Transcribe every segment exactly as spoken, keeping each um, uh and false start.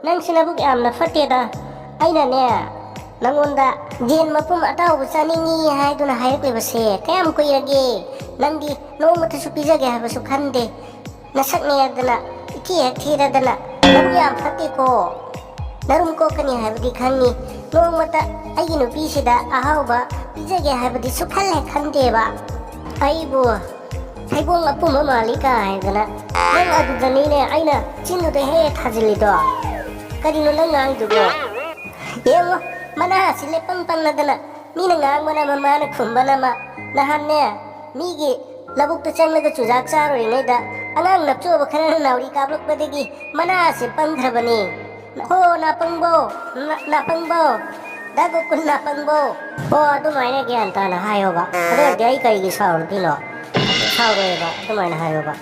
ꯅꯪꯁꯤ ꯅꯕꯨꯛ ꯌꯥꯝꯅ ꯐꯠꯇꯦꯗ꯫ ꯑꯩꯅꯅꯦ, ꯅꯪꯉꯣꯟꯗ ꯌꯦꯟ ꯃꯄꯨꯝ ꯑꯇꯥꯎꯕ ꯆꯥꯅꯤꯡꯉꯤ ꯍꯥꯏꯗꯨꯅ ꯍꯥꯏꯔꯛꯂꯤꯕꯁꯦ ꯀꯌꯥꯝ ꯀꯨꯏꯔꯒꯦ? ꯅꯪꯗꯤ ꯅꯣꯡꯃꯇꯁꯨ ꯄꯤꯖꯒꯦ ꯍꯥꯏꯕꯁꯨ ꯈꯟꯗꯦ꯫ ꯅꯁꯛ ꯅꯦꯔꯗꯅ, ꯏꯊꯤ ꯍꯦꯛ ꯊꯤꯔꯗꯅ, ꯅꯕꯨꯛ ꯌꯥꯝ ꯐꯠꯇꯦꯀꯣ꯫ ꯅꯔꯨꯝ ꯀꯣꯛꯀꯅꯤ ꯍꯥꯏꯕꯗꯤ ꯈꯪꯉꯤ꯫ ꯅꯣꯡꯃꯇ ꯑꯩꯒꯤ ꯅꯨꯄꯤꯁꯤꯗ ꯑꯍꯥꯎꯕ ꯄꯤꯖꯒꯦ ꯍꯥꯏꯕꯗꯤ ꯁꯨꯛꯈꯜ ꯍꯦꯛ ꯈꯟꯗꯦꯕ꯫ ꯑꯩꯕꯨ ꯊꯩꯕꯣꯡ ꯑꯄꯨꯝꯕ ꯃꯥꯜꯂꯤ ꯀꯥꯏꯗꯅ꯫ ꯅꯪ ꯑꯗꯨꯗꯅꯤꯅꯦ ꯑꯩꯅ ꯆꯤꯟꯗꯨꯗ ꯍꯦꯛ ꯊꯥꯖꯤꯜꯂꯤꯗꯣ꯫ ꯀꯔꯤꯅꯣ ꯅꯪ ꯉꯥꯡꯗꯨꯕꯣ? ꯌꯦꯡꯉꯣ, ꯃꯅꯥ ꯑꯁꯤ ꯂꯦꯞꯄꯪ ꯄꯪꯅꯗꯅ, ꯃꯤꯅ ꯉꯥꯡꯕꯅ ꯑꯃ, ꯃꯥꯅ ꯈꯨꯝꯕꯅ ꯑꯃ꯫ ꯅꯍꯥꯟꯅꯦ, ꯃꯤꯒꯤ ꯂꯧꯕꯨꯛꯇ ꯆꯪꯂꯒ ꯆꯨꯖꯥꯛ ꯆꯥꯔꯨꯔꯤꯉꯩꯗ, ꯑꯉꯥꯡ ꯅꯞꯆꯣꯕ ꯈꯔꯅ ꯅꯥꯎꯔꯤ ꯀꯥꯞꯂꯛꯄꯗꯒꯤ ꯃꯅꯥ ꯑꯁꯤ ꯄꯪꯈ꯭ꯔꯕꯅꯤ꯫ ꯍꯣ, ꯅꯥꯄꯪꯕꯣ, ꯅ-, ꯅꯥꯄꯪꯕꯣ, ꯗꯥ ꯒꯣꯀꯨꯜ ꯅꯥꯄꯪꯕꯣ꯫ ꯍꯣ, ꯑꯗꯨꯃꯥꯏꯅ ꯒ꯭ꯌꯥꯟ ꯇꯥꯅ ꯍꯥꯏꯌꯣꯕ꯫ ꯑꯗꯨ ꯑꯣꯏꯔꯗꯤ ꯑꯩ ꯀꯔꯤꯒꯤ ꯁꯥꯎꯔꯨꯗꯣꯏꯅꯣ? ꯁꯥꯎꯔꯣꯏꯕ, ꯑꯗꯨꯃꯥꯏꯅ ꯍꯥꯏꯌꯣꯕ꯫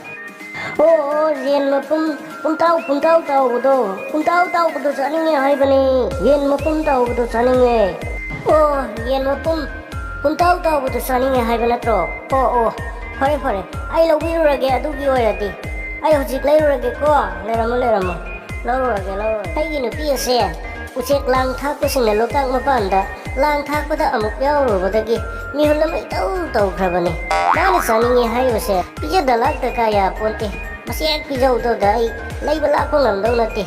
ꯑꯣ, ꯑꯣ, ꯌꯦꯟ ꯃꯄꯨꯝ, ꯄꯨꯡꯇꯥꯎ, ꯄꯨꯡꯇꯥꯎ ꯇꯥꯎꯕꯗꯣ, ꯄꯨꯡꯇꯥꯎ ꯇꯥꯎꯕꯗꯣ ꯆꯥꯅꯤꯡꯉꯦ ꯍꯥꯏꯕꯅꯦ꯫ ꯌꯦꯟ ꯃꯄꯨꯝ ꯇꯥꯎꯕꯗꯣ ꯆꯥꯅꯤꯡꯉꯦ꯫ ꯑꯣ, ꯌꯦꯟ ꯃꯄꯨꯝ, ꯄꯨꯡꯇꯥꯎ ꯇꯥꯎꯕꯗꯣ ꯆꯥꯅꯤꯡꯉꯦ ꯍꯥꯏꯕ ꯅꯠꯇ꯭ꯔꯣ? ꯑꯣ, ꯑꯣ, ꯐꯔꯦ, ꯐꯔꯦ, ꯑꯩ ꯂꯧꯕꯤꯔꯨꯔꯒꯦ ꯑꯗꯨꯒꯤ ꯑꯣꯏꯔꯗꯤ꯫ ꯑꯩ ꯍꯧꯖꯤꯛ ꯂꯩꯔꯨꯔꯒꯦꯀꯣ꯫ ꯂꯩꯔꯝꯃꯣ, ꯂꯩꯔꯝꯃꯣ꯫ ꯂꯧꯔꯨꯔꯒꯦ, ꯂꯧꯔꯨꯔꯒꯦ꯫ ꯑꯩꯒꯤ ꯅꯨꯄꯤ ꯑꯁꯦ ꯎꯆꯦꯛ ꯂꯥꯡ ꯊꯥꯛꯄꯁꯤꯡꯅ ꯂꯣꯛꯇꯥꯛ ꯃꯄꯥꯟꯗ ꯂꯥꯡ ꯊꯥꯛꯄꯗ ꯑꯃꯨꯛ ꯌꯥꯎꯔꯨꯕꯗꯒꯤ ꯃꯤꯍꯨꯜ ꯑꯃ ꯏꯇꯧ ꯇꯧꯈ꯭ꯔꯕꯅꯤ꯫ ꯃꯥꯅ ꯆꯥꯅꯤꯡꯉꯤ ꯍꯥꯏꯔꯤꯕꯁꯦ ꯄꯤꯖꯗ ꯂꯥꯛꯇ ꯀꯥ ꯌꯥꯄꯣꯟꯇꯦ꯫ ꯃꯁꯤ ꯍꯦꯛ ꯄꯤꯖꯍꯧꯗꯕꯗ ꯑꯩ ꯂꯩꯕ ꯂꯥꯛꯄ ꯉꯝꯗꯧ ꯅꯠꯇꯦ꯫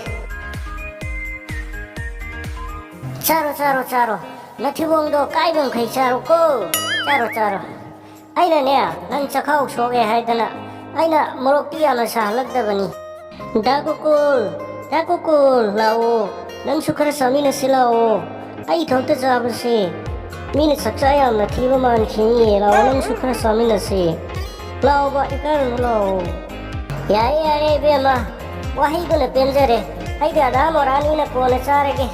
ꯆꯥꯔꯣ, ꯆꯥꯔꯣ, ꯆꯥꯔꯣ꯫ ꯅꯊꯤꯕꯣꯡꯗꯣ ꯀꯥꯏꯕ ꯃꯈꯩ ꯆꯥꯔꯣꯀꯣ꯫ ꯆꯥꯔꯣ, ꯆꯥꯔꯣ꯫ ꯑꯩꯅꯅꯦ, ꯅꯪ ꯆꯈꯥꯎ ꯁꯣꯛꯑꯦ ꯍꯥꯏꯗꯅ ꯑꯩꯅ ꯃꯣꯔꯣꯛꯇꯤ ꯌꯥꯝꯅ ꯁꯥꯍꯜꯂꯛꯇꯕꯅꯤ꯫ ꯗꯥ ꯒꯣꯀꯨꯜ, ꯗꯥ ꯒꯣꯀꯨꯜ, ꯂꯥꯛꯑꯣ꯫ ꯅꯪꯁꯨ ꯈꯔ ꯆꯥꯃꯤꯟꯅꯁꯤ ꯂꯥꯛꯑꯣ꯫ ꯑꯩ ꯏꯊꯣꯛꯇ ꯆꯥꯕꯁꯦ ꯃꯤꯅ ꯆꯥꯛꯆꯥ ꯌꯥꯝꯅ ꯊꯤꯕ ꯃꯥꯟꯈꯤꯅꯤꯌꯦ꯫ ꯂꯥꯛꯑꯣ, ꯅꯪꯁꯨ ꯈꯔ ꯆꯥꯃꯤꯟꯅꯁꯤ꯫ ꯂꯥꯛꯑꯣꯕ, ꯏꯀꯥꯏꯔꯨꯅꯨ, ꯂꯥꯛꯑꯣ꯫ ꯌꯥꯔꯦ, ꯌꯥꯔꯦ, ꯏꯕꯦꯝꯃ꯫ ꯋꯥꯍꯩꯗꯨꯅ ꯄꯦꯟꯖꯔꯦ꯫ ꯑꯩꯗꯤ ꯑꯗꯥ ꯃꯣꯔꯥꯅꯤꯅ ꯀꯣꯟꯅ ꯆꯥꯔꯒꯦ꯫